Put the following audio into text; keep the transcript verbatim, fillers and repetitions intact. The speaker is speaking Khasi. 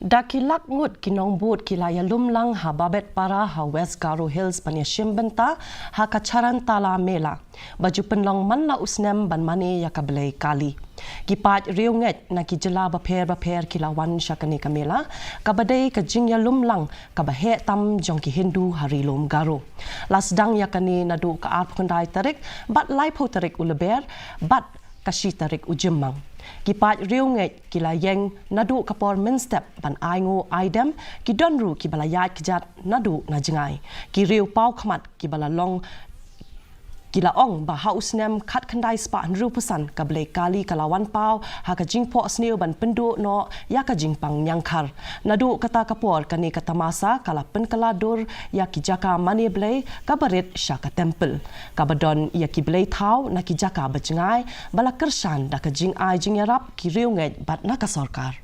Da ki lak ngut ki nongbud ki la ïalum lang ha Babetpara ha West Garo Hills ban ïashim bynta ha ka Charan Tala Mela, ba ju pynlong man la u snem ban mane ïa ka blei Kali. Ki paid riewngeit na ki jylla bapher bapher ki la wan sha kane ka mela, kaba dei ka jingïalum lang kaba heh tam jong ki Hindu ha Ri Lum Garo. La sdang ïa kane naduh ka arphew khyndai tarik bad laiphew tarik u Lber bad ka shi tarik u Jymmang. Ki paid riewngeit ki la ïeng naduh ka por mynstep ban ai nguh ai dem, ki don ruh kiba la ïaid kjat naduh na jngai. Ki riew paw khmat kiba la long ki la ong ba ha u snem khatkhyndai spah hynriewphew san ka blei Kali ka la wan paw ha ka jingphohsniew ban pynduh noh ïa ka jingpang ñiangkhar. Naduh kata ka por kane ka tamasa ka la pynkylla dur ïa ki jaka mane blei kaba rit sha ka templ, kaba don ïa ki blei thaw na ki jaka ba jngai, ba la kyrshan da ka jingai jingïarap ki riewngeit bad na ka sorkar.